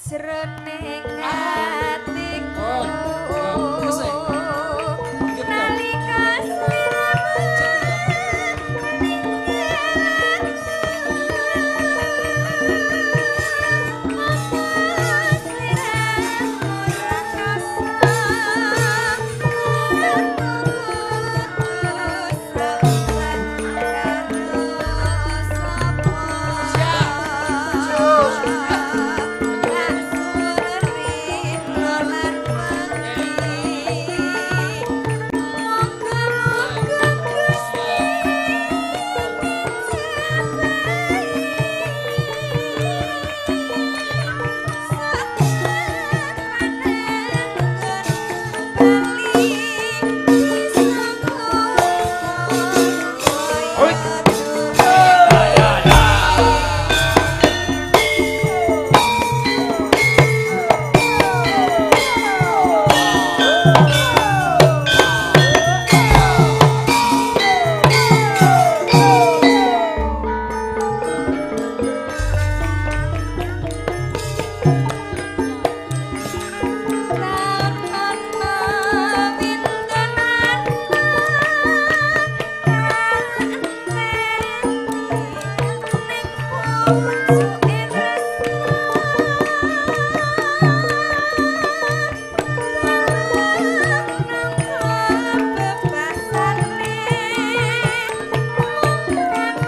Sajroning atiku. Terus, eh. Nalika sliramu ninggal aku, apa sliramu ra krasa aku kudu sambat karo sapa? Tak suwun rino lan wengi, muga-muga Gusti ngijabahi saat panenggon bali bisa kumpul kaya duwe. Taun ana wintenan tak enteni ning pucuke tresna dalam nangka bebasane mung kangen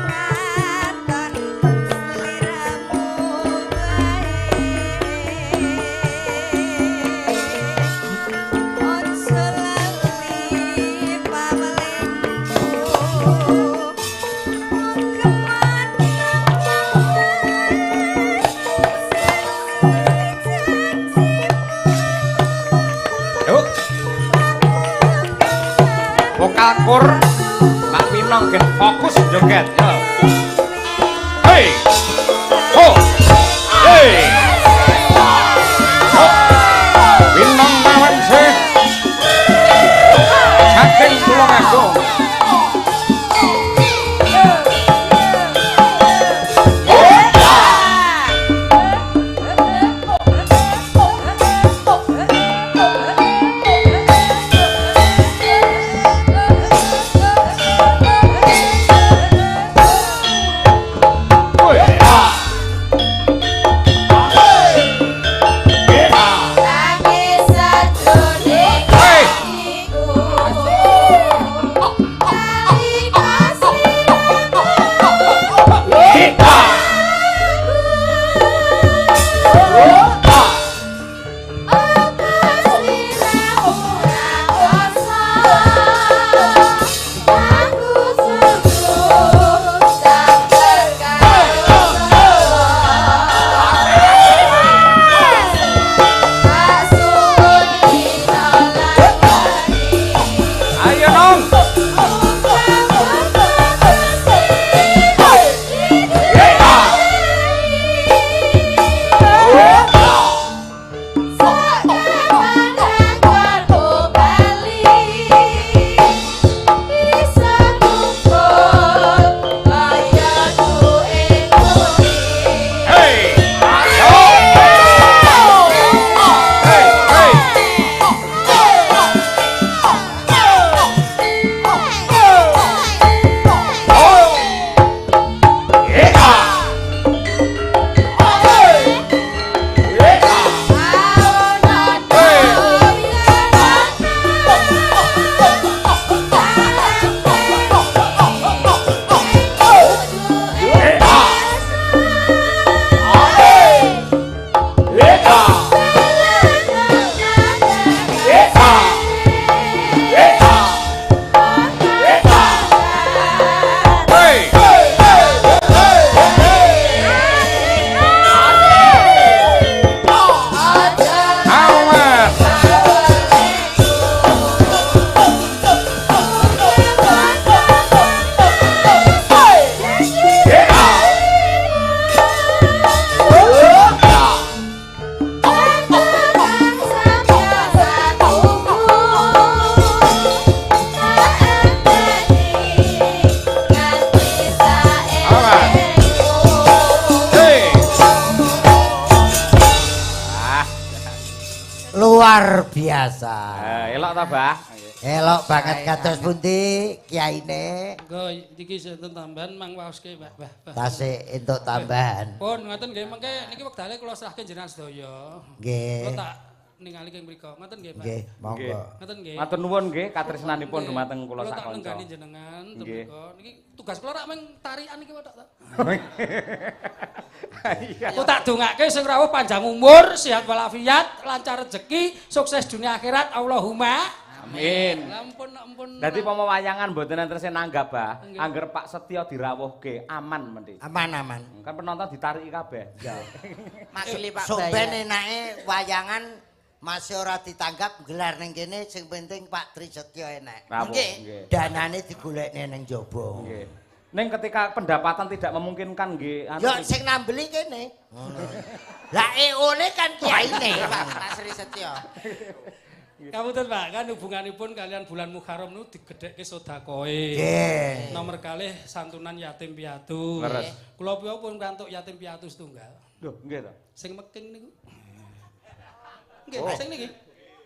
katon sliramu wae. Aja lali pawelingku, geman janjimu. Yuk. Vokal kur Mbak Winong gen fokus joget yo. Hey. Ho. Hey. Ho. Winong mawon sih. Saking Tulungagung. Woi. Luar biasa. Elok ta, Bah? Elok banget kados pundi kiyaine? Monggo iki sinten tambahan mang waoske, Pak. Bah, bah. Tasih entuk tambahan. Pun ngoten nggih mengke niki wektale kula serahke jenengan sedaya. Nggih. Kula tak ningali keng mriku. Ngoten nggih, Pak. Nggih, monggo. Ngoten nggih. Matur nuwun nggih katresnanipun dumateng kula Kula tak sak kanca. nenggani jenengan teng Nggih. mriku. Niki tugas kula rak mung tarian iki wae tok ta. Iya. Aku tak dongake sing rawuh panjang umur, sehat walafiat, lancar rezeki, sukses dunia akhirat. Allahumma. Amin. Ampun ampun. Dadi pomo wayangan mboten enten sing nanggap, Bah. Nggih. Angger Pak Setyo dirawuhke aman mendhi. Aman aman. Kan penonton ditariki kabeh. Makili Pak Sok ben Bayan. enake wayangan masih ora ditanggap gelar ning kene sing penting Pak Trisetyo enek. Rawuh, Nggih. nggih. Danane digolekne ning jaba. Nggih. Ning ketika pendapatan tidak memungkinkan nggih anu Yo sing nambeli kene. Ngono. Lah EO-ne kan kiyaine. Pak Sri Setyo. Kapunten Pak, kan hubunganipun kalian bulan Muharram niku digedhekke sedekahe. Nggih. Nomor kalih santunan yatim piatu. Leres. Kula pun kantuk yatim piatu setunggal. Lho, nggih to. Sing meking niku. Nggih, Oh. sing niki.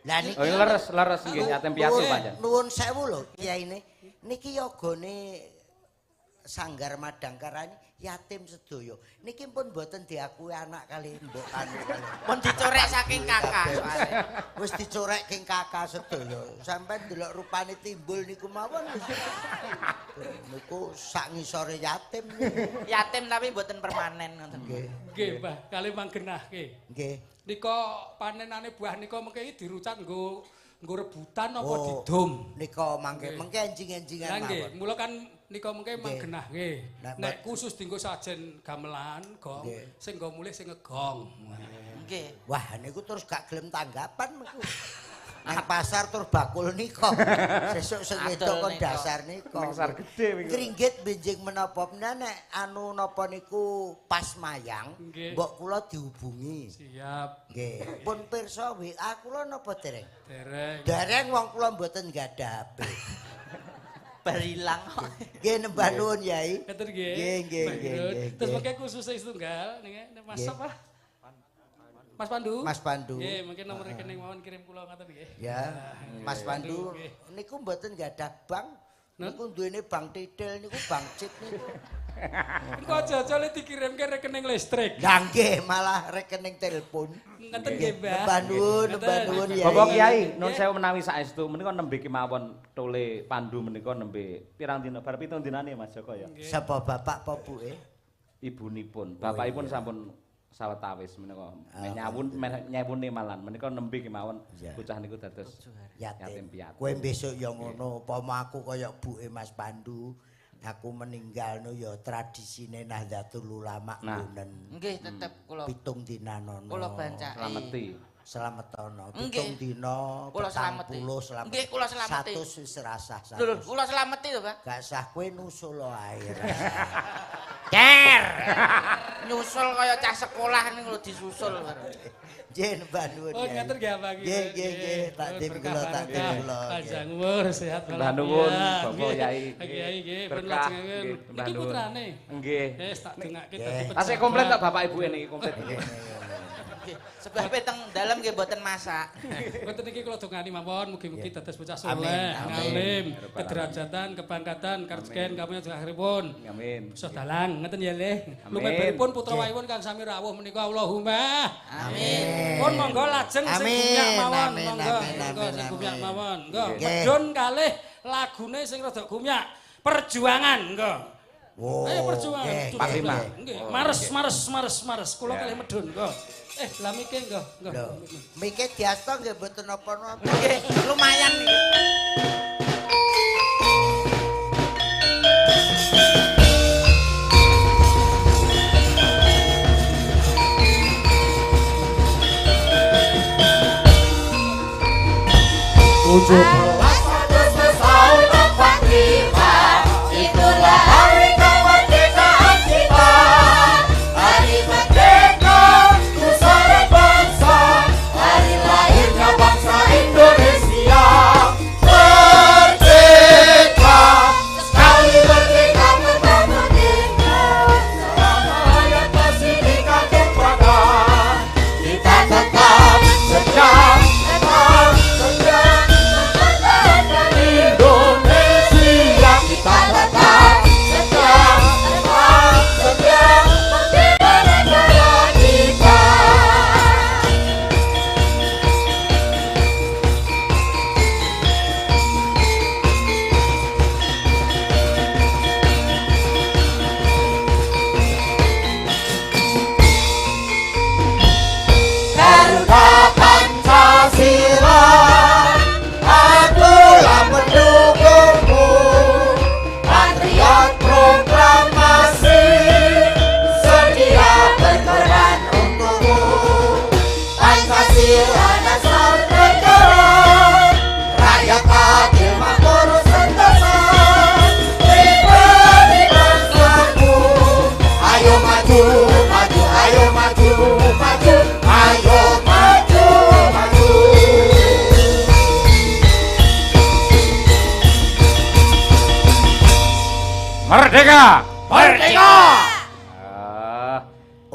Lah niki Oh, leres, leres nggih yatim piatu pancen. Nuwun sewu lho kiyaine. Niki yogane Sanggar Madangkara yatim sedaya. Niki pun mboten diakui anak kali mbok anu kali. Pun dicorek saking kakak soalnya. Wis dicorek king kakak sedaya. Sampai ndelok rupane timbul niku mawon wis. Niku sak ngisore yatim niku. Yatim tapi mboten permanen ngoten. Nggih. Nggih, Mbah, kalih manggenahke. Nggih. Nika panenane buah nika mengke iki dirucat nggo nggo rebutan apa Oh, didum. Nika mangke mengke enjing-enjingan Lah nggih, mawon. mula kan nika mengke manggenahke. Nek Nek khusus dienggo sajen gamelan, gong, Nggih. sing nggo mulih sing ngegong. Nggih. Wah, niku terus gak gelem tanggapan niku. Nang pasar tur bakul nika. Sesuk sing wedok kon Adol nika. dasar nika. Nang sar gedhe wingi. Ringgit benjing menapa nek anu napa niku pas mayang, Nggih. mbok kula dihubungi. Siap, Nggih. Pun pirsa WA kula napa dereng? dereng. Dereng wong kula mboten gadah HP. Berilang. Nggih nembah nuwun Yai. Ngaten nggih. Nggih, nggih, Mbah nggih, Yun. nggih, Terus nggih. mengke khusus setunggal niki Mas Nggih. sapa? Mas Pandu. Mas Pandu. Nggih, mungkin nomor rekening mawon kirim kula ngaten nggih. Ya, Mas Pandu Nggih. niku mboten gadah bank. Niku duwene bank titil niku bank cit niku. Engko aja-aja le dikirimke rekening listrik. Lah nggih malah rekening telepon. Ngaten nggih, Mbah. Nembah nuwun, nembah nuwun Yai. Bapak Kiai, nun sewu menawi saestu menika nembe kemawon tole Pandu menika nembe pirang dina bar pitung dinane Mas Joko ya. Sapa bapak apa buke? Ibunipun, bapakipun sampun sawetawis menika meh nyawun meh nyewune malan menika nembe kemawon Iya. bocah niku dados Yatim. yatim piatu. Kowe besok ya ngono, upama aku kaya buke Mas Pandu, aku meninggal no ya tradisine Nahdlatul Ulama Nah. nggonen. Nggih tetep kula Pitung dina nono. kula bancake. Slameti. Slametana. Nggih. Pitung dina, Kula petang slameti. puluh slamet. Nggih, kula slameti. 100 wis rasah. Lho, kula slameti lho, Pak. Gak sah kowe nusul ae. Cer. Nyusul kaya cah sekolah niku lho disusul. Nggih, nembah nuwun. Oh, Yai. ngaten nggih Abang. Nggih, nggih, nggih, tak dim kula, tak dim kula. Panjang umur, sehat Mbah nuwun, Bapak Yai. Pak Kiai nggih, pun Berkah. lajengaken. Nggih, mbah Niki nuwun. putrane. Nggih. Wis tak dongake Nggih. dadi Tasih komplit tak bapak ibu niki komplit. Nggih. Sebabe teng dalem nggih mboten masak. Mboten niki kula dongani mawon mugi-mugi dados bocah Amin, saleh, amin. ngalim, kederajatan, kepangkatan, karezekan kamu akhiripun. Amin. Bisa dalang ngeten ya Le. Amin. Lumebaripun putra wayipun kang sami rawuh menika Allahumma. Amin. Pun monggo lajeng sing Amin, gumyak mawon, amin, monggo amin, monggo amin, sing gumyak amin. mawon. Monggo Nggih. medhun kalih lagune sing rada gumyak. Perjuangan monggo. Wow, Ayo perjuangan. nggih, Duh, Panglima. Nggih, Oh, mares nggih. mares mares mares kula Ya. kalih medhun monggo. Lah mike monggo, monggo. Lho, mike diasta nggih mboten napa-napa. Nggih, lumayan niki. Itulah hari kemerdekaan kita. Hari merdeka, pusara bangsa. Hari lahirnya bangsa Indonesia. Merdeka, sekali merdeka tetap merdeka. Selama hayat masih di kantong pada. Kita tetap sejahtera.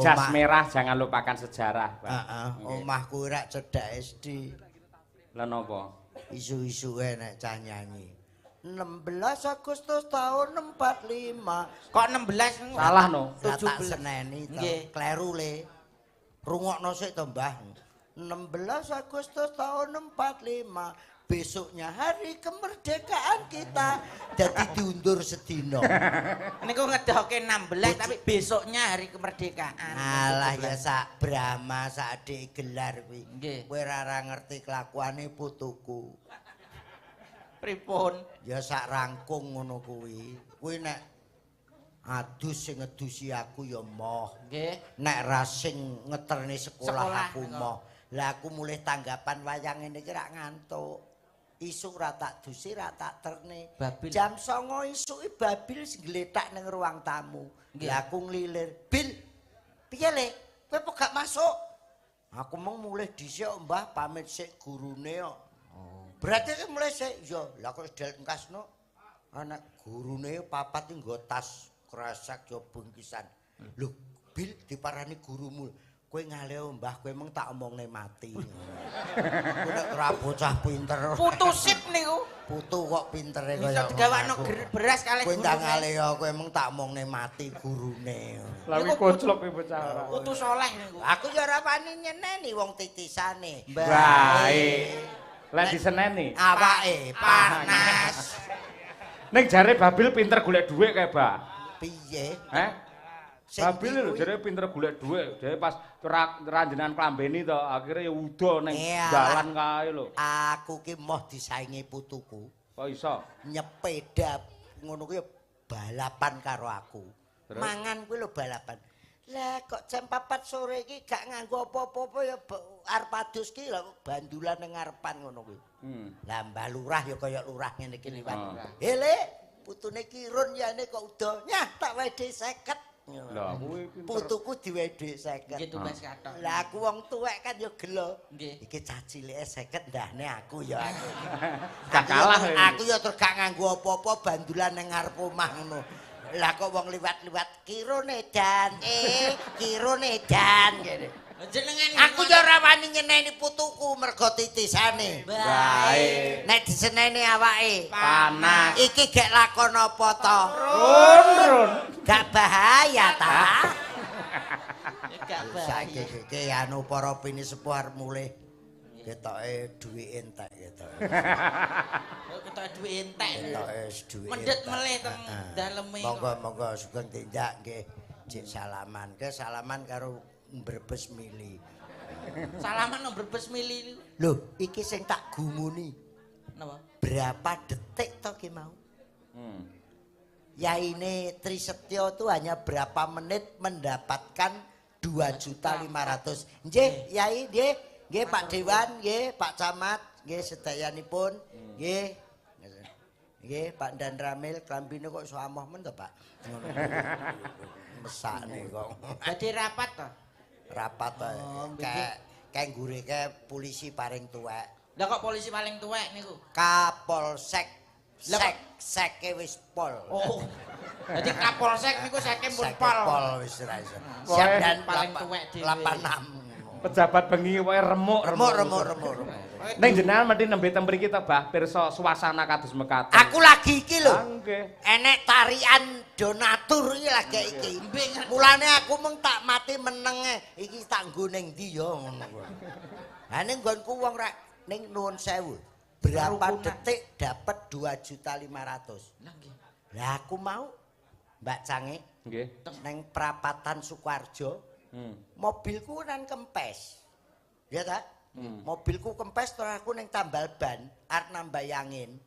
Jas merah jangan lupakan sejarah, Pak. Heeh, omahku rak cedhak SD. Lha napa? Isu-isuke nek cah nyanyi. 16 Agustus tahun 45. Kok 16 niku? Salah no. Lah tak 17. seneni to. Nggih. Kleru le. Rungokno sik to, Mbah. 16 Agustus tahun 45. Besoknya hari kemerdekaan kita. Dadi diundur sedina. Niku ngedoke 16 tapi besoknya hari kemerdekaan. Alah ya sak Brahma sak adik gelar kuwi. Nggih. Kowe ora ngerti kelakuane putuku. Pripun? Ya sak rangkung ngono kuwi. Kuwi nek adus sing ngedusi aku ya moh. Nggih. Nek ra sing ngeterne sekolah Sekolah, aku moh. Lah aku mulih tanggapan wayang ngene iki rak ngantuk. Isuk ra tak dusi ra tak terne. Babil. Jam 09.00 isuk iki Babil gletak ning ruang tamu. Nggih. Lah aku nglilir, "Bil, piye le? Kowe kok gak masuk?" Aku mung mulih dhisik kok, Mbah, pamit sik gurune kok. Berarti ki mulih sik. Ya, lah kok sedel engkasno. Anak gurune papat iki nggo tas kresek ya bungkisan. Lho, Bil diparani gurumu. Kowe ngalih Mbah, kowe mung tak omongne mati. Kowe nek ora bocah pinter. Putu sip niku. Putu kok pintere Bisa kaya digawakno ngono. beras kalih Kowe ndang gurune. ngalih ya, kowe mung tak omongne mati gurune. Lah kuwi koclok kuwi bocah ora. Putu soleh niku. Aku ya ora wani nyeneni wong titisane. Baik. Lah diseneni. Awake panas. Ning jare Babil pinter golek dhuwit kae, Bah. Piye? Heh? Sing Babil lho ndi kuwi? jare pinter golek dhuwit. Jare pas ra jenengan klambeni to, akhire ya udo ning Iyalah. dalan kae lho. Aku ki moh disaingi putuku. Kok iso? Nyepeda ngono kuwi balapan karo aku. Terus? Mangan kuwi lho balapan. Lah kok jam 4 sore iki gak nganggo apa-apa ya arep adus ki lho bandulan ning ngarepan ngono kuwi. Lah Mbah Lurah ya kaya lurah ngene iki liwat. Hele, putune Kirun yane kok udo. Nyah tak wae 50. Lah kuwi pinter. Putuku diwehi dhuwit 50. Nggih tumbas kathok. Lah aku wong tuwek kan ya gelo. Nggih. Iki cah cilike 50 ndahne aku ya aku. Gak kalah kowe. Aku ya terus gak nganggo apa-apa bandulan ning ngarep omah ngono. Lah kok wong liwat-liwat kirone dan kirone dan ngene. Jenengan Aku ya ora wani nyeneni putuku mergo titisane. Baik. Nek diseneni awake Panas. iki gek lakon apa to? Run run. Gak bahaya ta? Gak bahaya. Saiki iki anu para pinisepuh arep mulih. Ketoke duwe entek ketoke. Ketoke duwe entek. Ketoke duwe. Mendhet entek. melih teng Heeh. daleme. Monggo-monggo sugeng tindak nggih. Cek salaman. Ke salaman karo Brebes mili. Salaman nang Brebes mili niku. Lho, iki sing tak gumuni. Napa? Berapa detik to ki mau? Yaine Trisetyo itu hanya berapa menit mendapatkan 2.500.000. Nggih, Yai, nggih. Nggih Pak Dewan, nggih Pak Camat, nggih sedayanipun, nggih. Nggih Pak Dan Ramil, klambine kok iso amoh men to, Pak. Ngono. Mesakne kok. Badhe rapat to. Rapat to. Oh, Kayak kayak nggure kae polisi paling tuwek. Lah kok polisi paling tuwek niku? Kapolsek. Lah kok- Sek seke wis pol. Oh. Dadi Kapolsek niku seke pun Seke pol. pol wis ra iso. Pokoke Siap dan paling tuwek dhewe. 86. Pejabat bengi pokoke remuk Remuk remuk remuk remuk. Ning jenengan mesti nembe teng mriki to, Bah, pirsa suasana kados mekaten. Aku lagi iki lho. Ah, nggih. Enek tarian donatur iki lagi iki. Mulane aku mung tak mati menenge. Iki tak nggo ning ndi ya ngono kuwi. Ha ning nggonku wong rek ning nuwun sewu. Berapa Kerukunan. detik dapat 2.500.000. Lah nggih. Lah aku mau Mbak Cange Nggih. neng prapatan Sukoharjo. Mobilku nang kempes. Ya ta? Mobilku kempes terus aku neng tambal ban arep nambah angin.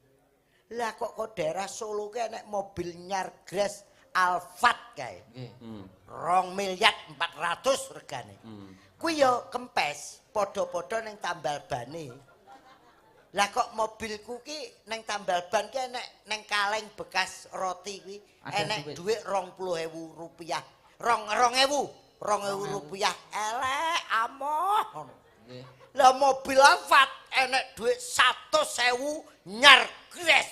Lah kok kok daerah Solo ki enek mobil nyar gres Alphard kae. Nggih. 2.400.000.000 regane. Kuwi ya kempes, padha-padha ning tambal bane. Lah kok mobilku ki ning tambal ban ki enek ning kaleng bekas roti kuwi Ada enek duit. dhuwit 20.000 rupiah. Rong ewu rupiah elek amoh. Nggih. Lah mobil Alphard enek dhuwit 100.000 nyar gres.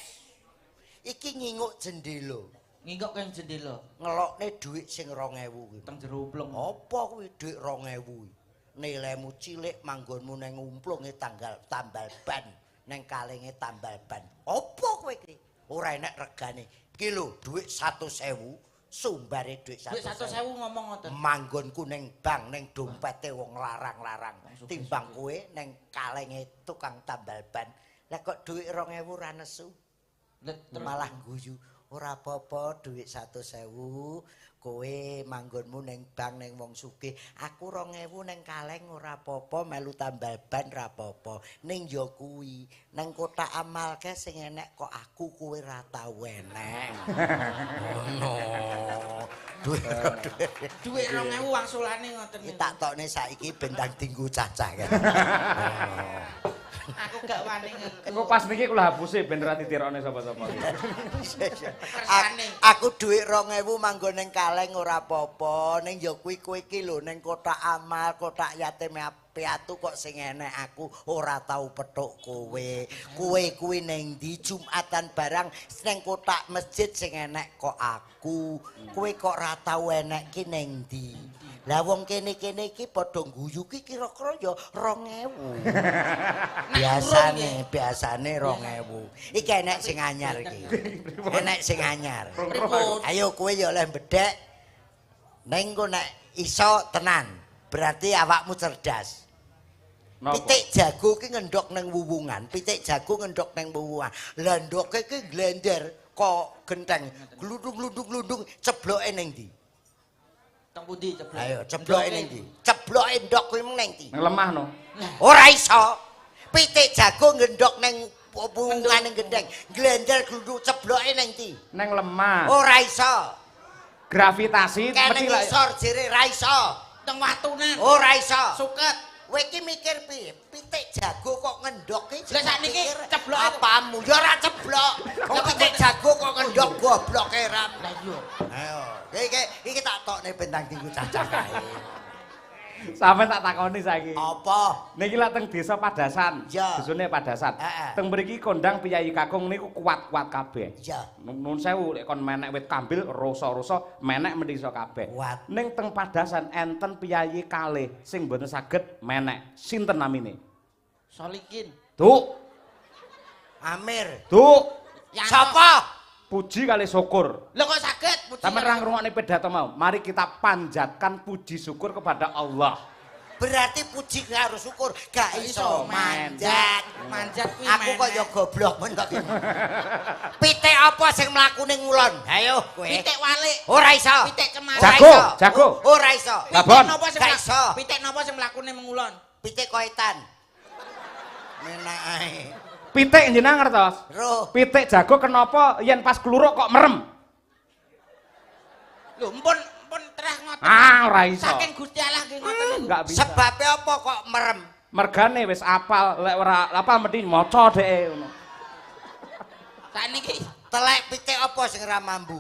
Iki nginguk jendela. Ngingkok keng jendela. Ngelokne dhuwit sing 2000 kuwi. Teng jero umplung. Apa kuwi dhuwit 2000 kuwi? Nilaimu cilik manggonmu nang umplunge tanggal tambal ban, nang kalenge tambal ban. Apa kowe iki? Ora enek regane. Iki lho dhuwit 100.000, sumbare dhuwit Dhuwit 100.000. 100.000 ngomong ngoten. Manggonku neng bank, neng dompete wong larang-larang. Timbang kowe neng kalenge tukang tambal ban. Lah kok dhuwit 2000 ora nesu? Malah guyu. Ora apa-apa dhuwit 100.000, kowe manggonmu neng bank neng wong sugih. Aku 2000 neng kaleng ora apa-apa, melu tambal ban ora apa-apa. Ning ya kuwi, neng kotak amal ke sing enek kok aku kowe ora tau enek. Ngono. Dhuwit Dhuwit 2000 wangsulane ngoten iki niku. tak tokne saiki ben ndang dinggo cacah kan. Aku gak wani. Engko pas niki kula hapuse ben ora ditirokne sapa-sapa. Kersane. Aku dhuwit 2000 manggon ning kaleng ora apa-apa, ning ya kuwi kowe iki lho ning kotak amal, kotak yatim piatu kok sing enek aku ora tau petuk kowe. Kowe kuwi ning ndi Jumatan barang ning kotak masjid sing enek kok aku. Kowe kok ora tau enek ki ning ndi? Lah wong kene-kene iki padha guyu ki kira-kira ya 2000. Biasane, biasane 2000. Iki enek sing anyar iki. Enek sing anyar. Pripun? Ayo kowe ya oleh bedhek. Ning engko nek iso tenan, berarti awakmu cerdas. Napa? Pitik jago ki ngendhok nang wuwungan, pitik jago ngendhok nang wuwungan. Lah ndoke ki glender kok genteng, glundung-glundung-glundung cebloke ning ndi? Teng pundi ceblok? Ayo cebloke ning ndi? Cebloke ndok kuwi mung ning ndi? Nang lemah no. Ora iso. Pitik jago ngendhok nang wuwungan ning genteng, glender glundung cebloke ning ndi? Nang lemah. Ora iso. Gravitasi Kene mesti lak ngisor jere ra iso. Teng watunan. Ora iso. Suket. Kowe iki mikir piye? Pitik jago kok ngendhok iki. Lah sakniki ceblok apamu? Ya ora ceblok. Wong pitik jago kok ngendhok gobloke ra. Lah iya. Ayo, iki iki tak tokne bentang dinggo cacah kae. Sampe tak takoni saiki. Apa? Niki lak teng desa Padasan. Ya. Dusune Padasan. Heeh. Teng mriki kondang piyayi kakung niku kuat-kuat kabeh. Ya. Nun sewu lek kon menek wit kambil rosa-rosa menek mendhi iso kabeh. Kuat. Ning teng Padasan enten piyayi kalih sing mboten saged menek. Sinten namine? Solikin. Duk, Amir. Duk, Yanto. Sapa? Puji kali syukur. Lho kok saged puji? Sampeyan ra ngrungokne pidato mau. Mari kita panjatkan puji syukur kepada Allah. Berarti puji karo syukur gak iso manjat. Manjat kuwi. Aku kok ya goblok men kok. Pitik apa sing mlaku ning ngulon? Ayo kowe. Pitik walik. Ora iso. Pitik cemara. Ora Jago, iso. jago. Ora iso. Babon. Pitik napa sing Gak iso. Pitik napa sing mlakune mengulon? Pitik koetan. Menak ae. Pitik jenengan ngertos? Roh. Pitik jago kenapa yen pas kluruk kok merem? Lho mpun mpun terah ngoten. Ah, ora iso. Saking Gusti Allah nggih ngoten niku. Enggak bisa. Sebabe apa kok merem? Mergane wis apal, lek ora apal mesti maca dheke ngono. Sakniki Telek pitik apa sing ora mambu?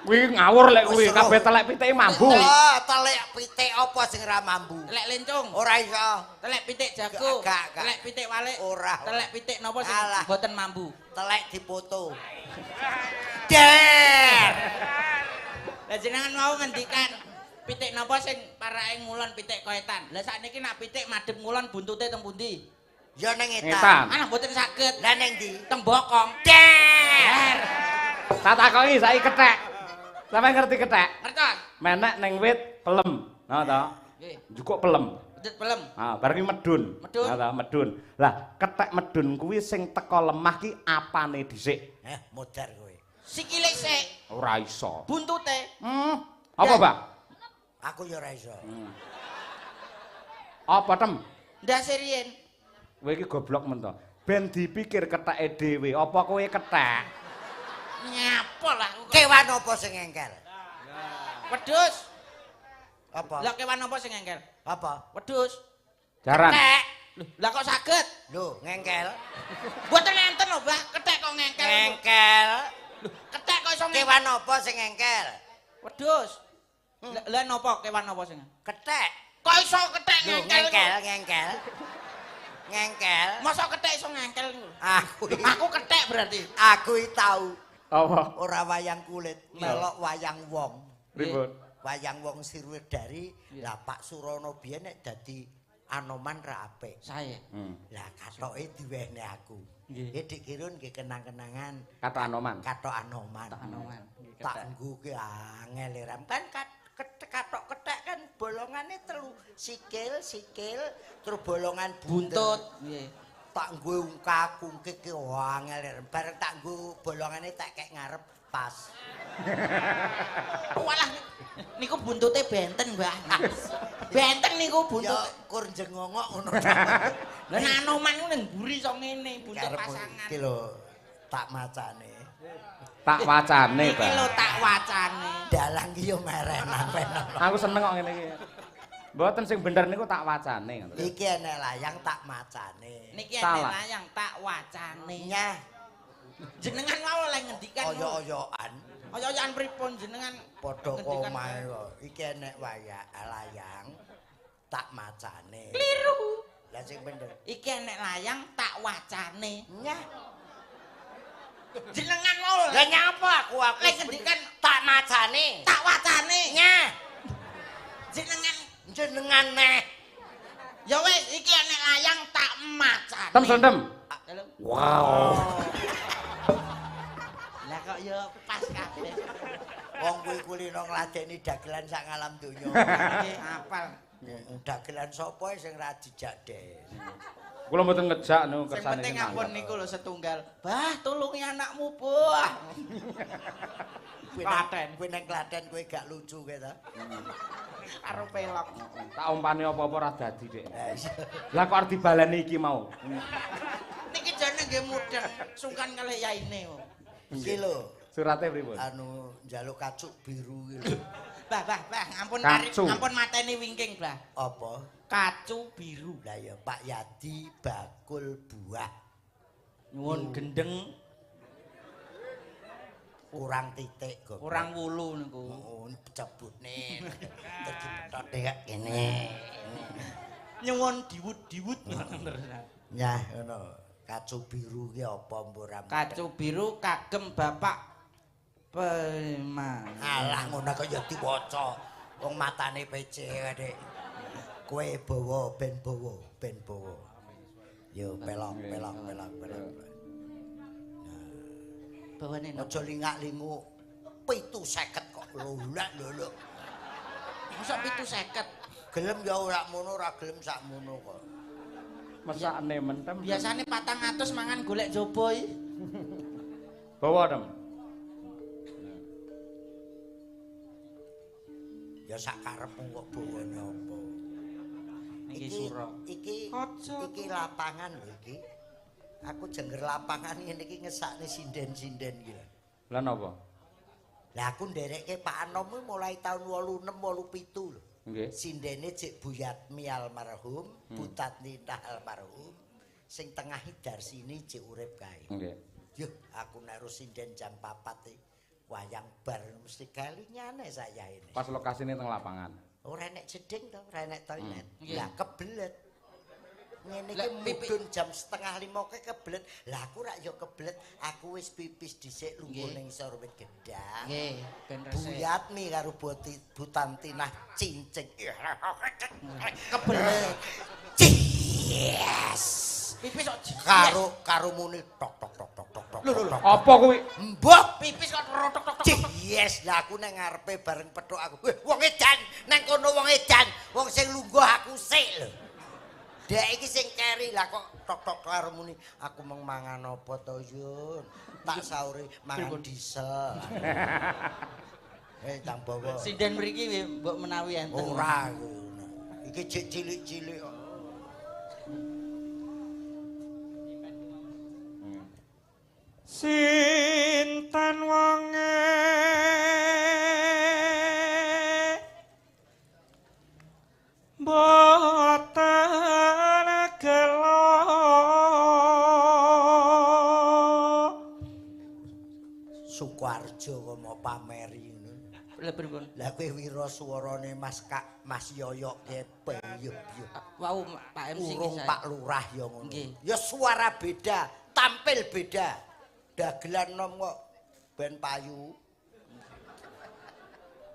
Kuwi ngawur lek kuwi, Wis kabeh roh. telek pitike mambu. Oh, telek pitik apa sing ora mambu? telek lencung. Ora iso. Telek pitik jago. Gak, gak. Telek pitik walik. Ora. Telek pitik napa sing Alah. mboten mambu? Telek dipoto. Der. Lah jenengan mau ngendikan pitik napa sing parake ngulon pitik koetan. Lah sakniki nak pitik madhep ngulon buntute teng pundi? Ya ning Ngetan. etan. Ana mboten saged. Lah ning ndi? Teng bokong. Der. Tak takoki saiki kethek. Sampeyan ngerti kethek? Ngertos? Menek ning wit pelem. Nah ta? Nggih. Njukuk pelem. Wit pelem. Ah, bar kuwi medun. Medun. Nah ta, medun. Lah, kethek medun kuwi sing teko lemah ki apane dhisik? Eh, modar kowe. Sikile sik, Ora iso. buntute. Apa, Pak? Aku ya ora iso. Apa, Tem? Ndase riyen. Kowe iki goblok men to. Ben dipikir ketheke dhewe, apa kowe kethek? Nyapa lah aku kok. Kewan apa sing ngengkel? Wedhus. Apa? Lah kewan apa sing ngengkel? Apa? Wedhus. Jaran. Kethek. Lho, lah kok saged? Lho, ngengkel. Mboten enten lho, Mbah. Kethek kok ngengkel. Ngengkel. Lho, kethek kok iso ngengkel. Kewan apa sing ngengkel? Wedhus. Lah napa kewan napa sing? Kethek. Kok iso kethek Lho, ngengkel? ngengkel, ngengkel. Ngengkel. Masa kethek iso ngengkel niku? Aku Aku kethek berarti. aku iki tau Apa? Ora wayang kulit, melok wayang wong. Pripun? Wayang wong Sriwedari, lah Pak Surono biyen nek dadi Anoman ra apik. Sae. Lah katoke diwehne aku. Nggih. Nggih Dik Kirun nggih kenang-kenangan Kathok Anoman. kathok Anoman. Kathok Anoman. Tak nggo ki angel ram kan kathok kethek kan bolongane telu, sikil, sikil, terus bolongan Buntut. Nggih. Tak nggo ungkak-ungkik ki angel ram. Bareng tak nggo bolongane tak kek ngarep pas. Walah niku buntute benten, Mbah. Benten niku buntut. Ya kur jengongok ngono. Lah nek Anoman ku ning mburi iso ngene, buntut pasangan. Iki lho tak macane. Tak wacane, Iki lho Pak. tak wacane. Dalang ki yo merenan penan. Aku seneng kok ngene iki. Mboten sing bener niku tak wacane ngoten. Iki enek layang tak macane. Niki enek layang tak wacane. Nyah Jenengan wau oleh ngendikan. oyo-oyoan Oyo-oyoan pripun jenengan? padha Ngendikan omahe kok. Iki enek wayang layang tak macane. Kliru. Lah sing bener. Iki enek layang tak wacane. Nyah. Jenengan wau Lah nyapa aku lek ngendikan tak macane. tak wacane. Nyah. Jenengan Jenengan neh. ya wis iki enek layang tak macane. Tem sentem. Dalem. Wow. Lah kok ya pas kabeh. Wong kuwi kulino ngladeni dagelan sak ngalam donya. Nggih, apal. Dagelan sapa sing ra dijak deh. Kula mboten ngejak niku Sing kersane. penting ampun niku lho setunggal. Bah, tulungi anakmu, Bah. Klaten. Kowe nang Klaten kowe gak lucu kowe ta. Karo pelok. Tak umpani apa-apa ora dadi, Dik. Lah iya. Lah kok arep dibaleni iki mau. Niki jane nggih mudeng, sungkan kalih yaine. Iki lho Surate pripun? anu njaluk kacuk biru iki lho. Bah, bah, bah, ampun tarik, Kacu. ampun mateni wingking, Bah. Apa? Kacu biru. Lah ya Pak Yadi bakul buah Nyuwun gendeng kurang titik kok. kurang wulu niku. Oh, cebutne. Terus dipetot kaya kene. Nyuwun diwut-diwut. Nyah ngono. Kacu biru ki apa mbok ora? Kacu biru kagem Bapak Pema. Alah ngono kok ya diwaca. Wong matane PC Dik. Kowe bawa ben bawa, ben bawa. Yo pelok pelok pelok pelok. Bawane napa? Aja lingak-linguk. 750 kok lolak lolok. Mosok 750. Gelem ya ora mono, ora gelem sakmono kok. Mesakne mentem. Biasane 400 mangan golek jaba iki. Bawa, Tem. Ya sak karepmu kok bawane apa. Niki sura. Iki iki lapangan lho iki. Aku jengger lapangan ngene iki ngesakne sinden-sinden iki lho. Lah napa? Lah aku nderekke Pak Anom kuwi mulai tahun 86 87 lho. Nggih. Sindene jek Bu Yatmi almarhum, Bu Tatnita almarhum, sing tengah Darsini jek urip kae. Nggih. Yuh, aku naruh sinden jam 4 iki. Wayang bar mesti kalinyane saya ini. Pas lokasine teng lapangan. Ora enek jeding to, ora enek toilet. Nggih. Lah kebelet. Ngene Lah, iki pipi- mudhun jam 4:30 ke kebelet. Lah aku rak ya kebelet, aku wis pipis dhisik lungguh Nggih. ning isor wit gedang. Nggih, ben Bu resik. Yatmi karo Bu Tantinah cincing. Kebelet. Yes. Pipis kok Karo karo muni tok tok tok tok tok tok. Lho lho. Apa kuwi? Mbok pipis kok rotok tok tok. Yes, lah aku nang ngarepe bareng pethuk aku. Weh, wong edan, nang kono wong edan, wong sing lungguh aku sik lho. Dek iki sing keri lah kok tok tok karo muni, aku meng mangan apa to, Yun? Tak sauri mangan diesel. Eh, tang bawa. Sinden mriki mbok menawi enten. Ora ngono. Iki jek cilik-cilik kok. Sinten wonge mboten gelo Sukoharjo kok mau pameri ngono. Lha pripun? Lah kowe wira swarane Mas Kak Mas Yoyok ke peyuh-peyuh. Wau Pak MC Urung nggih, Pak Lurah ya ngono. Nggih. Ya suara beda, tampil beda. Dagelan nom kok Ben payu.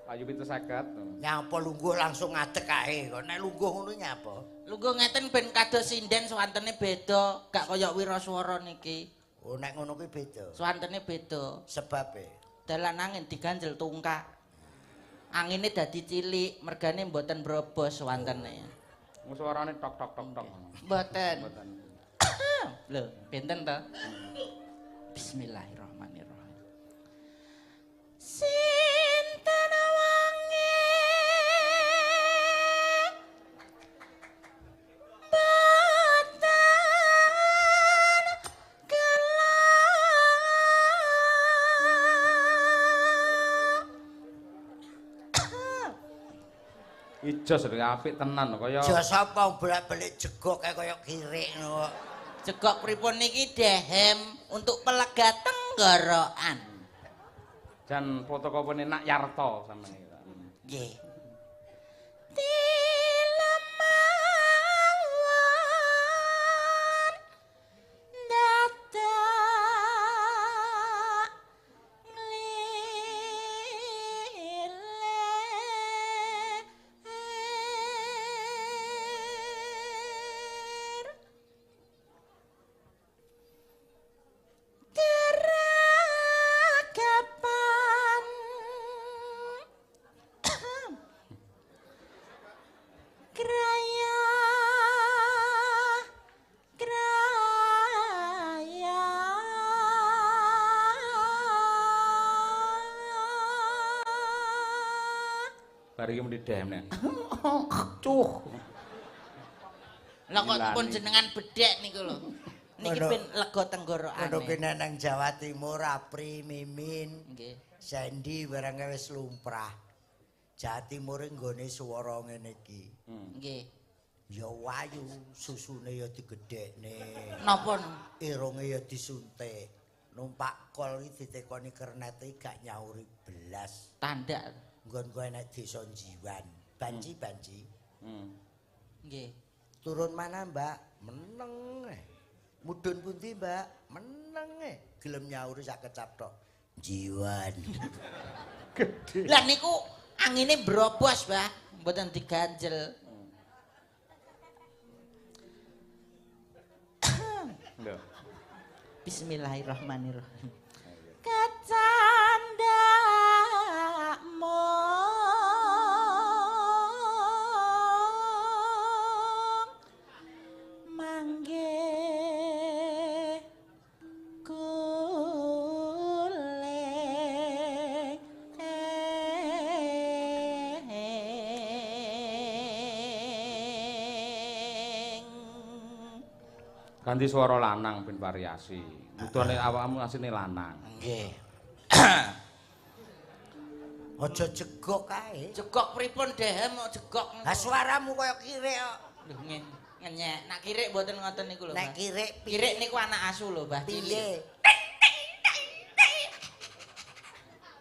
Payu 750. Nyapa lungguh langsung ngadeg kae kok. Nek lungguh ngono nyapa? Lungguh ngeten ben kados sinden swantene beda, gak kaya wiraswara niki. Oh nek ngono kuwi beda. Swantene beda. Sebabe dalan angin diganjel tungkak. Angine dadi cilik, mergane mboten brobos swantene. Wong suarane tok tok tok tok. Mboten. Lho, benten to? Bismillahirrahmanirrahim. Sinten wange boten gelap. Ijo sing apik tenan kaya jos apa bolak-balik jegok kaya kirik ngono. Jegok pripun niki dehem untuk pelega tenggorokan. Jan fotokopine Nak Yarto sampeyan iki. Nggih. Tilemawon dadak nglilir keragapan kraya kraya. Bar iki muni dehem nek. Cuh. Lah kok pun jenengan bedhek niku lho. Niki ben lega tenggorokane. Ngono ki nek nang Jawa Timur Apri, Mimin, nggih. Sandy barang wis lumrah. Jawa Timur nggone swara ngene iki. Nggih. Ya wayu, susune ya digedhekne. Napa? Irunge ya disuntik. Numpak kol iki ditekoni kernete gak nyauri belas. Tandak. Nggon kowe nek desa Jiwan, banci-banci. Nggih. Turun mana, Mbak? Meneng. Mudhun pundi, Mbak? Meneng. Gelem nyauri sak kecap tok. Jiwan. Gedhe. Lah niku angine brobos, Mbah. Mboten diganjel. Lho. Bismillahirrahmanirrahim. Kecandak mung mangge kuling Ganti suara lanang ben variasi. Mudane awakmu asline lanang. Nggih. Aja jegok kae. Jegok pripun dehem kok jegok. Lah suaramu kaya kirik kok. Lho ngenyek. Nak kirik mboten ngoten niku lho. Nek kirik kirik niku anak asu lho, Mbah. Piye?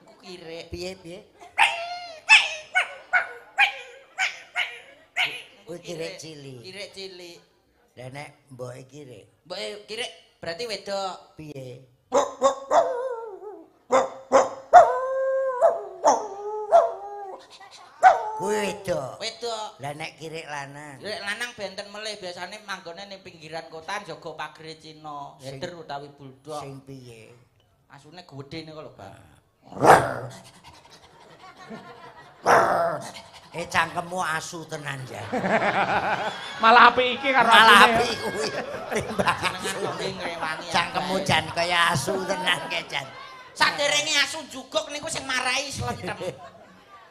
Niku kirik. Piye piye? Kuwi kirik cilik. Kirik cilik. Lah nek mboke kirik. Mboke kirik berarti wedok. Piye? Kuwi wedok. Wedok. Lah nek kirik lanang. Kirik lanang benten melih biasane manggone ning pinggiran kota jaga pagere Cina, herder utawi bulldog. Sing piye? Asune gedhe niku lho, Bang. Cangkemmu asu tenan ya. Malah apik iki karo malah apik kuwi. Jenengan kok ngrewangi. Cangkemmu jan kaya asu tenan ke jan. Saderenge asu juguk niku sing marai slentem.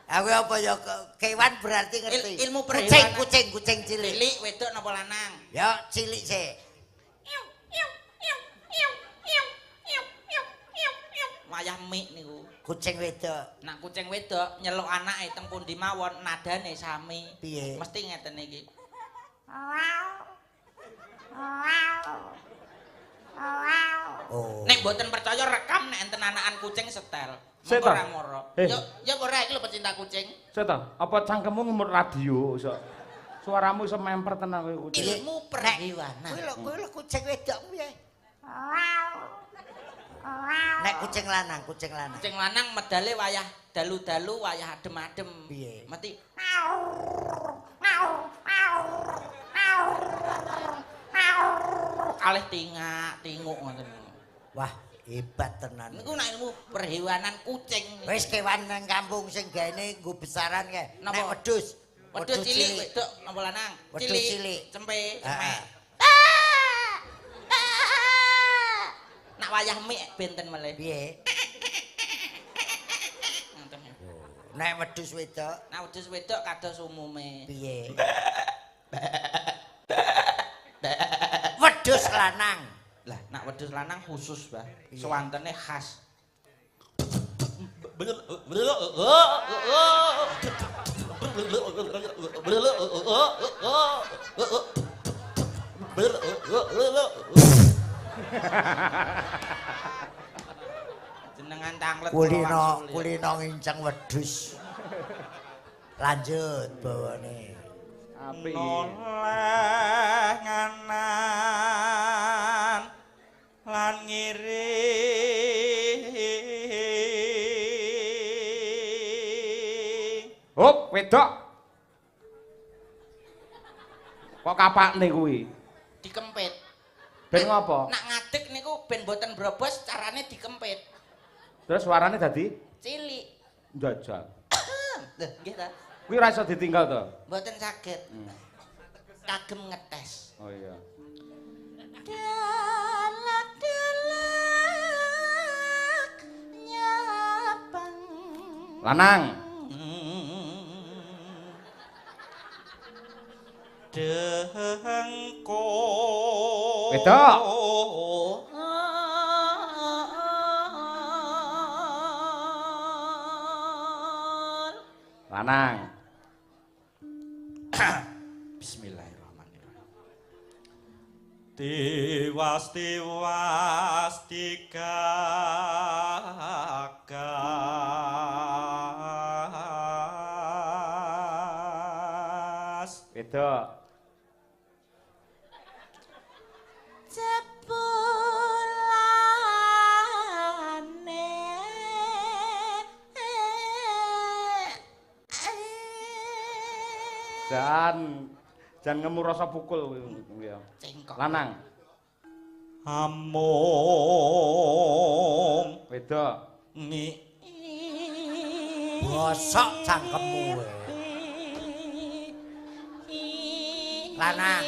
Aku apa ya kewan berarti ngerti. Ilmu perhewanan. Kucing kucing cilik. Cilik wedok napa lanang? Ya cilik sik. Wayah mik niku. Kucing wedok. Nak kucing wedok nyeluk anake teng pundi mawon nadane sami. Piye? Mesti ngeten iki. Oh. Nek mboten percaya rekam nek enten anakan kucing setel. Mengko ora moro. Yo ya ora iki lho pecinta kucing. Sik ta, apa cangkemmu ngemut radio iso. Suaramu iso memper tenan kowe kucing. Ilmu perhewanan. Kuwi lho kuwi lho kucing wedok piye? Nek kucing lanang, kucing lanang. Kucing lanang medale wayah dalu-dalu, wayah adem-adem. Piye? Mesti kalih tingak, tinguk ngoten. Wah, hebat tenan. Niku nek ilmu perhewanan kucing. Wis kewan nang kampung sing gaene nggo besaran kae. Napa? Nek wedhus, Wedhus cilik wedok napa lanang? Wedhus cilik. Cempe, Heeh. cemek. Nak wayah mik benten melih. Piye? Ngoten. Nek wedhus wedok Nak wedhus wedok kados umume. piye? Wedhus lanang. Lah, nak wedhus lanang khusus, Mbah. Suwantene khas. Jenengan tanglet Kulino, kulino nginceng wedhus. Lanjut bawane. Apik. Noleh nganan lan ngiri. Hop, wedok. Kok kapakne kuwi? Dikempit. Ben ngopo? Nak ngadeg niku ben mboten brobos carane dikempit. Terus suarane dadi Cilik. njajal. Lho, nggih ta? Kuwi ora iso ditinggal to? Mboten saged. Kagem ngetes. Oh iya. Dalak-dalak nyapang. Lanang. Dengko. Wedok. Lanang. Bismillahirrahmanirrahim. Tiwas tiwas digagas. Wedok. Jebulane Jan ngemu rasa pukul kuwi ya. Cengkok. Lanang. Amung Wedok. ni Bosok cangkemmu kowe. Lanang.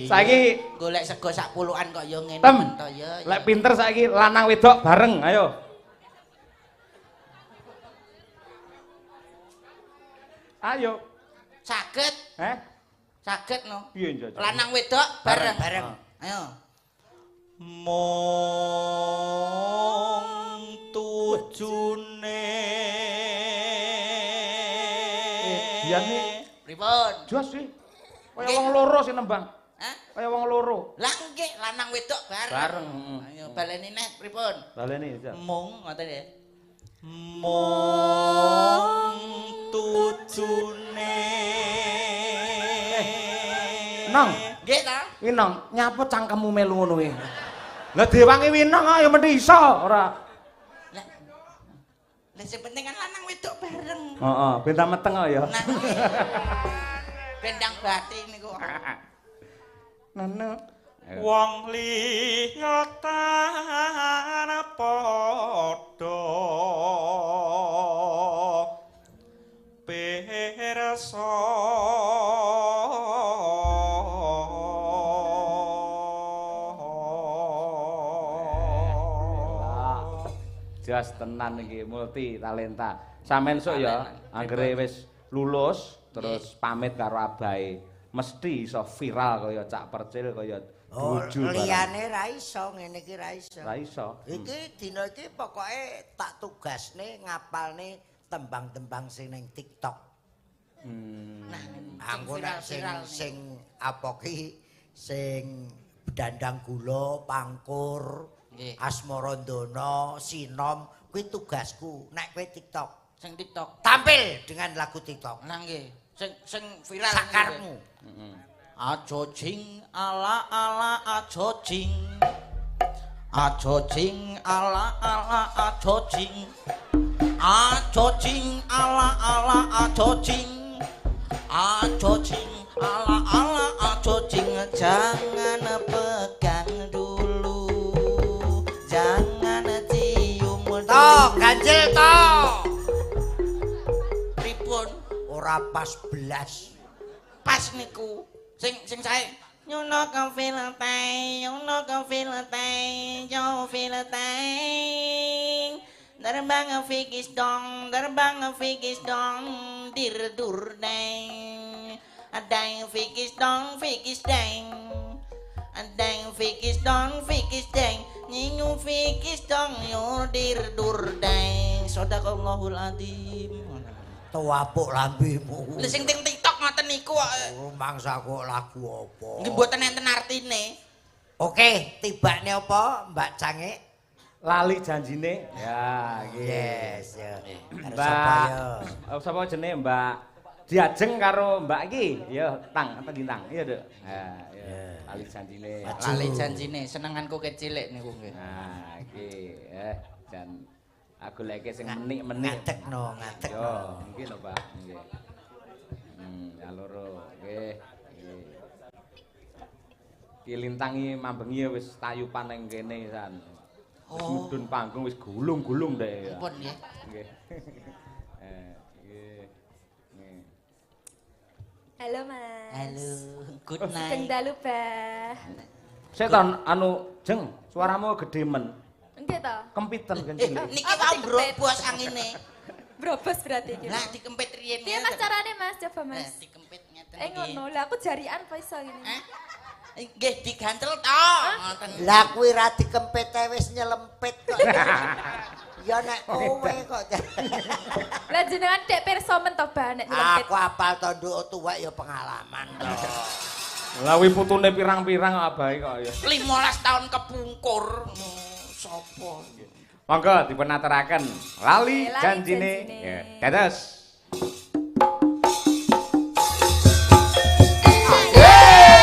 Saiki golek sego sak pulukan kok ya ngene Tem. men to ya. Lek pinter saiki lanang wedok bareng, ayo. Ayo. Saged, Eh? saged no. Piye njajal? Lanang wedok bareng. Bareng. Ayo. Mong tujune. Biyen iki Pripun? jos sih. Kaya wong loro sing nembang. Hah? Kaya wong loro. Lah nggih lanang wedok bareng. Bareng, heeh. Ayo baleni neh pripun? Baleni, Jan. Mung ngoten ya. Mong tujune. Nong. Nggih ta? Winong, nyapa cangkemmu melu ngono kuwi? Lah dewangi Winong ayo mesti iso ora. Lah. Lah sing penting kan lanang wedok bareng. Heeh, ben ta meteng kok ya. Nah. Bendang bati niku. Nene. Wong liya tan padha pirsa Jas tenan iki multi talenta. Sampeyan sok ya anggere wis lulus terus pamit karo abahe, mesti iso viral kaya Cak Percil kaya Oh, Duju barang. liyane ra iso, ngene iki ra iso. Ra iso. Iki dina iki pokoke tak tugasne ngapalne tembang-tembang sing ning TikTok. Nah, Anggo nek sing viral-viral sing apa ki sing dandang gula, pangkur, Nggih. Asmarandana, Sinom, kuwi tugasku nek kowe TikTok. Sing TikTok. Tampil dengan lagu TikTok. Nah nggih, sing sing viral Sakarmu. Aja jing ala ala aja jing. Aja jing ala ala aja jing. Aja jing ala ala aja jing. Aja jing ala ala aja jing, jangan pegang dulu. Jangan cium dulu. To, ganjil to. Pripun? Ora pas blas. Pas niku. Sing sing sae Nyono kafilatai, nyono kafilatai, yo filatai. Terbang fikis dong, terbang fikis dong, dir dur deng. Adang fikis dong, fikis deng. Adang fikis dong, fikis deng. Nyinyu fikis dong, yo dir dur deng. Sadaqallahul adzim. Tuapuk lambemu. Lha sing teng TikTok ngoten niku kok. Mangsa kok lagu apa? Nggih mboten enten artine. Oke, tibakne apa Mbak Cangik? Lali janjine. Ya, nggih. Yes, ya. Karo Mbak. sapa ya? Oh, sapa jenenge Mbak? Diajeng karo Mbak iki. Ya, Tang, apa Lintang? Iya, Duk. Ha, ya. Lali janjine. Maju. Lali janjine senenganku kecilik niku nggih. Nah, iki jan aku goleke sing menik-menik. Ngadegno, ngadegno. Yo, nggih lho, Pak. Nggih. Ya loro. Nggih. Nggih. Ki Lintang iki mambengi wis tayupan nang kene san. Wis Oh. mudhun panggung wis gulung-gulung deh ya. Ampun nggih. Nggih. Nggih. Nggih. Halo Mas. Halo, good Sugeng night. dalu, Bah. Sik to anu Jeng, suaramu gedhe men. Nggih to? Kempiten kenceng. Niki wau mbrobos angine. Brobos berarti iki. Lah dikempit riyen. Piye Mas carane Mas? Coba Lah Mas. dikempit ngeten Eh iki. ngono, lah aku jarian apa iso ngene. Hah? Nggih digantel to. Ngoten. Lah kuwi ra dikempit ae wis nyelempit kok. Ya nek kowe kok. Lah jenengan dek pirsa men to, Bah, nek nyelempit. Aku apal to nduk tuwek ya pengalaman to. Lah wi putune pirang-pirang abahe kok ya. 15 tahun kepungkur. Sopo? Monggo dipun aturaken. Lali Lali janjine. janjine. Ya, dados. Yeah.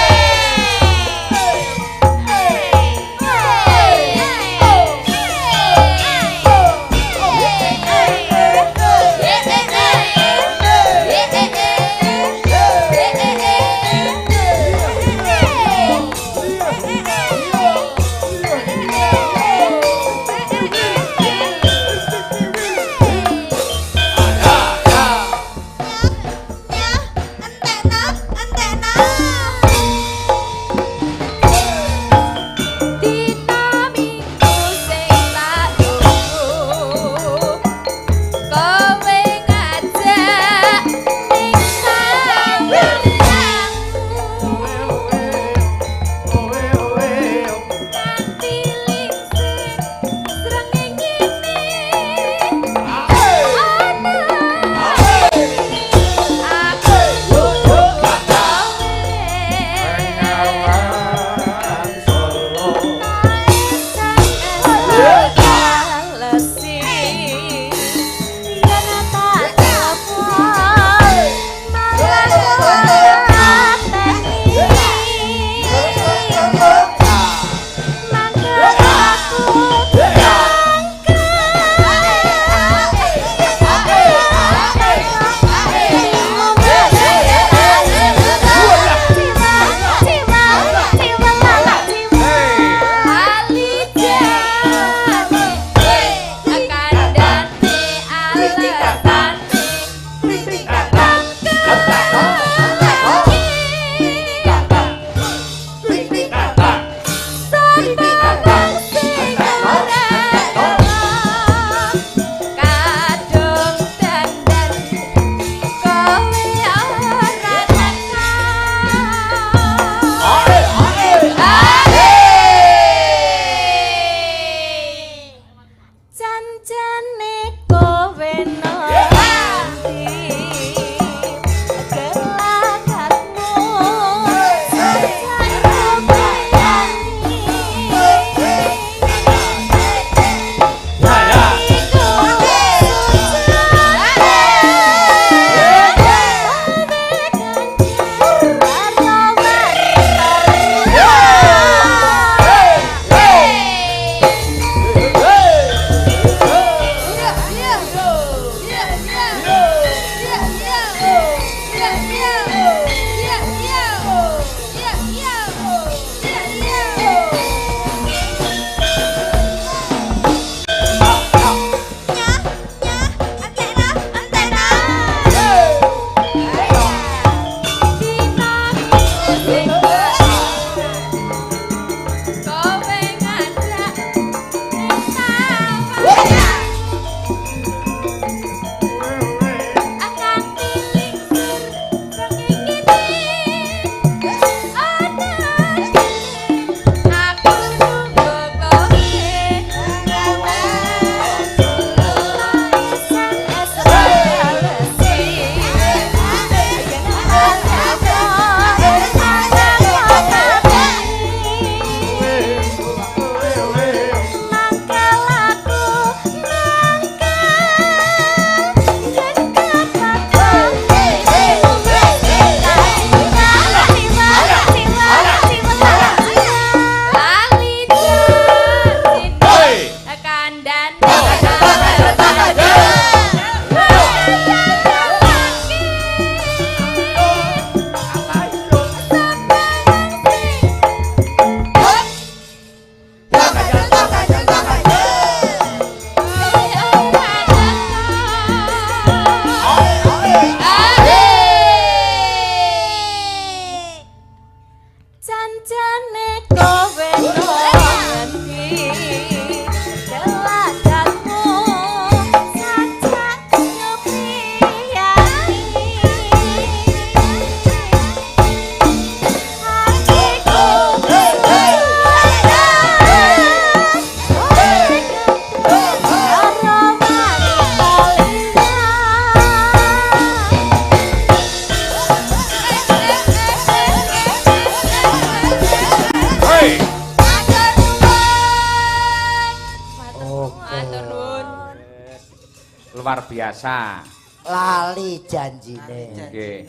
Luar biasa. Lali janjine. Nggih.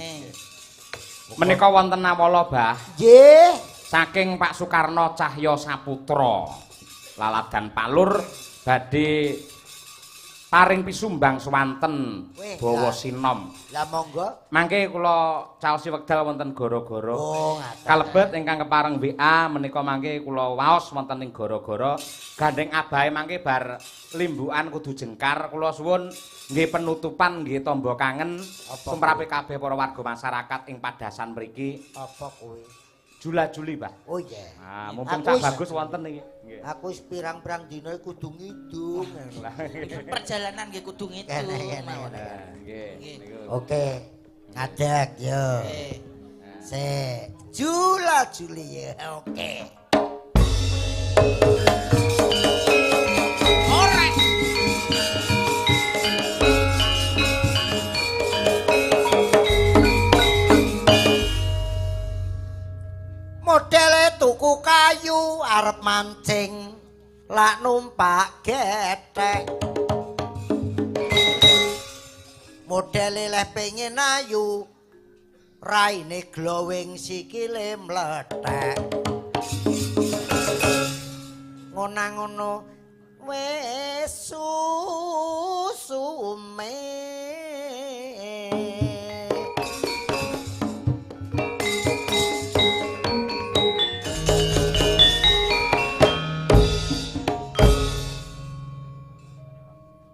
Menika wonten nawala, Bah. Nggih. Saking Pak Soekarno Cahyo Saputra. Laladan Palur badhe paring pisumbang swanten bawa sinom. Lah monggo. Mangke kula caosi wekdal wonten gara-gara. Oh, ngaten. Kalebet ingkang kepareng WA menika mangke kula waos wonten ing gara-gara. Gandeng abahe mangke bar limbukan kudu jengkar. Kula suwun nggih penutupan nggih tamba kangen sumrape kabeh para warga masyarakat ing padasan mriki. Apa kuwi? Jula-juli, Pak. Oh iya. Ah, mumpung cak bagus wonten iki. Nggih. Aku wis pirang-pirang dina kudu ngidung. Perjalanan nggih kudu ngidung. Nggih. Oke. Ngadeg yo. Sik. Jula-juli ya. Oke. Orek. Modele tuku kayu arep mancing lak numpak gethek. Modele leh pengen ayu raine glowing sikile mlethek. Ngono-ngono wis susume.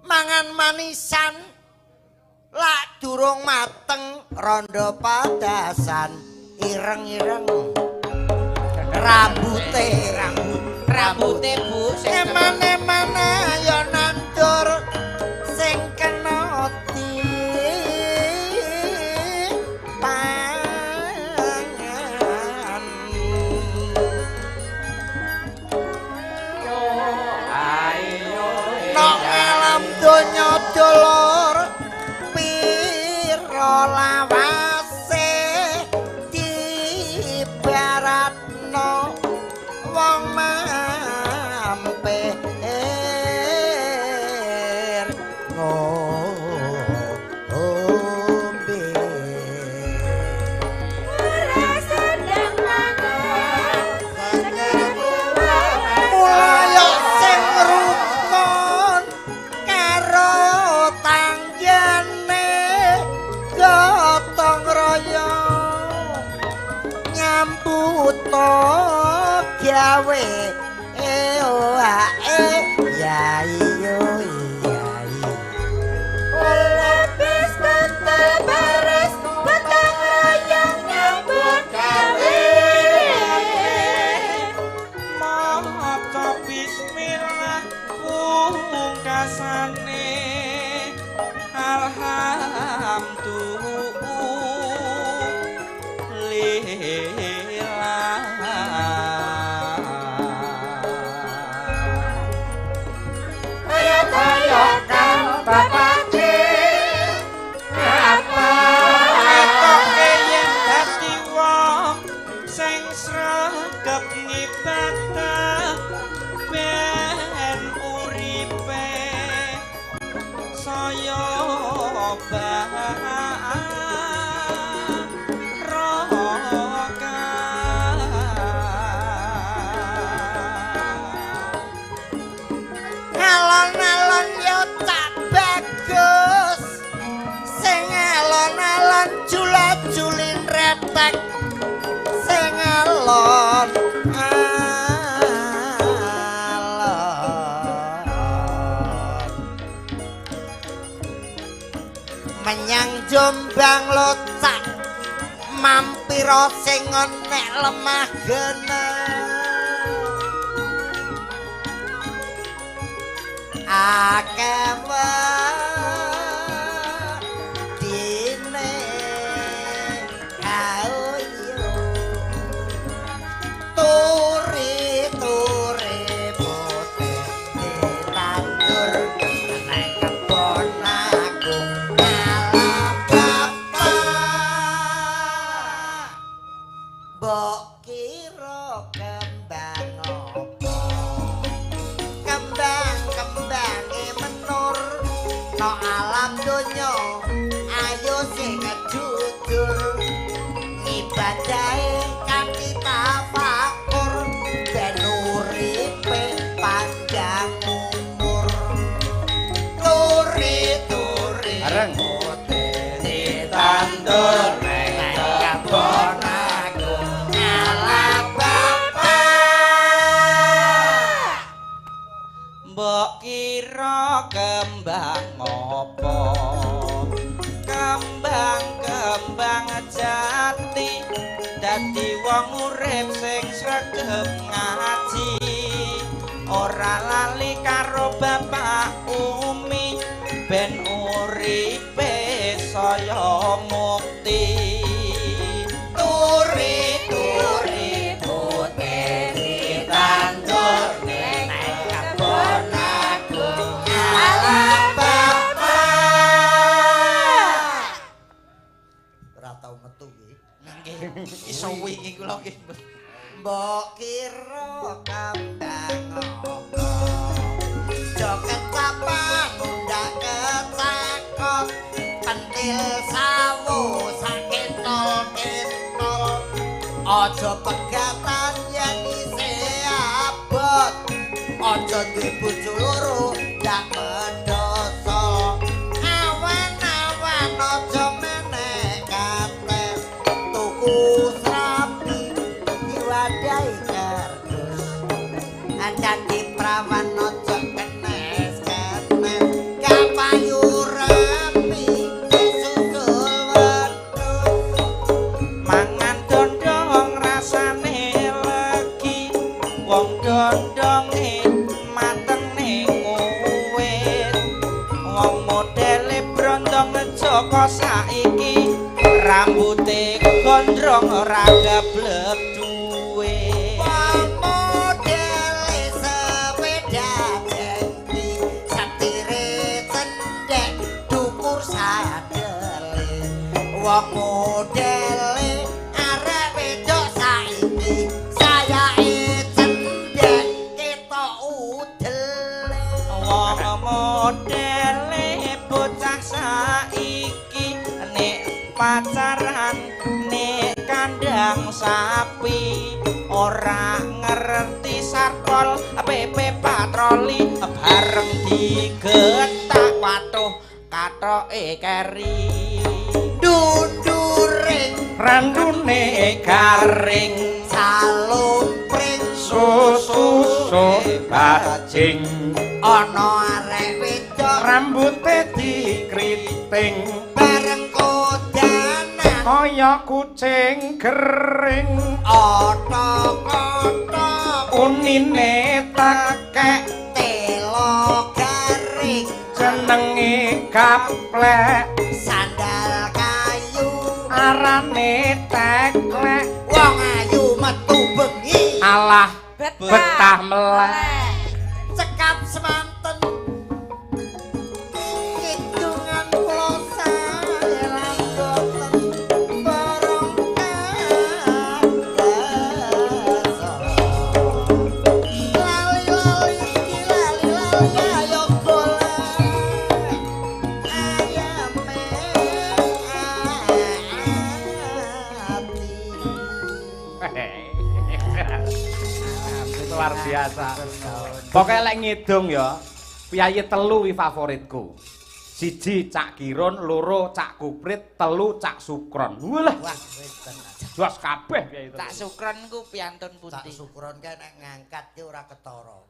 Mangan manisan lak durung mateng rondo padasan ireng-ireng rambute rambute Bu eman-eman ayo nandur sing kena di pangan. Nok alam donya dulur pira lawase dibaratno wong mampir ngombe. Ora seneng mangan seger Mulaya sing rukun karo tanggane gotong royong nyambut gawe eoae ya iyo iya iya. Lapis kental beres gotong royong nyambut gawe. Maca bismillah pungkasane alhamdulillah. Kaya-kaya bapake apa Ketoke yen dadi wong sing sregep ngibadah ben uripe saya barokah. Alon-alon yo cak bagus sing alon-alon jula-julin retek sing alon alon menyang Jombang lo cak mampiro sing nek lemah genah akeh wedine ayo turi-turi putih ditandur nang kebon aku ngalah bapak mbok kira kembang apa kembang-kembange menur Ibadahe kanthi tafakur ben uripe panjang umur. Turi-turi Bareng. Ditandur neng kebon aku ngalah bapak. Mbok kira kembang apa? Kembang-kembang jati dadi wong urip sing sregep ngaji. Ora lali karo bapak umi ben uripe saya mukti. Turi-turi putih ditandur neng kebon aku ngalah bapak. Ora tau metu iki. Nggih, iso wingi kula nggih. Mbok kira kembang apa? Joget papan mundak kecakot pentil sawo sakentol-kentol. Aja pegatan yen isih abot. Aja duwe bojo loro ndak mendoso. Awan-awan aja menek kates. Tuku serabi diwadahi kardus. Dadi prawan aja kenes-kenes. Kapayu rapi disusul wedhus. Mangan dondong rasane legi, wong dondonge mateng ning uwit. Wong modele brondong Joko saiki, rambute gondrong ora geblek duwe. Wong modele sepeda jengki, satire cendhek dukur sadele. Wong modele arek wedok saiki, sayake cendhek ketok udele. Wong modele bocah saiki nek pacaran nek kandang sapi ora ngerti satpol PP patroli bareng digetak watuh katoke keri. Dunduring Randune garing salumpring susu bajing ana arek wedok rambute dikriting bareng kodanan kaya kucing gering otok-otok unine tekek telo garing jenenge gaplek sandal kayu arane teklek wong ayu metu bengi alah betah melek cekap semanten kidungan kula saelan boten borong kadosa. Lali lali iki lali lali ayo golek ayame ati. Luar biasa. Pokoke lek ngidung ya, piyayi telu wi favoritku. Siji Cak Kirun, loro Cak Kuprit, telu Cak Sukron. Walah, Wah, wis tenan. jos kabeh piyayi telu. Cak Sukron ku piantun Cak pundi? Sukron kae nek ngangkat ki ora ketara.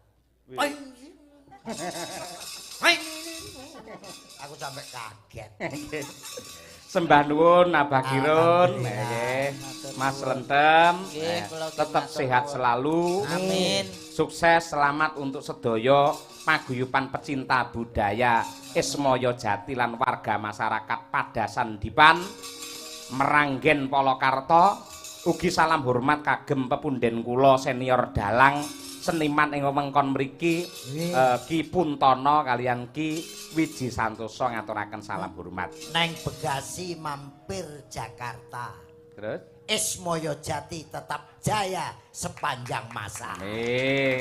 Aku sampai kaget. Sembah nuwun Abah Kirun, Alhamdulillah. nggih. Mas Lentem, Nggih, kula ugi tetap matur sehat nuwun. selalu. Amin. Sukses, selamat untuk sedaya paguyuban pecinta budaya Ismaya Jati lan warga masyarakat Padasan Dipan Meranggen Polokarto. Ugi salam hormat kagem pepunden kula senior dalang seniman ing wewengkon mriki, Ki Puntono kalian Ki Wiji Santoso ngaturaken salam hormat. Neng Bekasi mampir Jakarta. Terus Ismaya Jati tetap jaya sepanjang masa. Amin.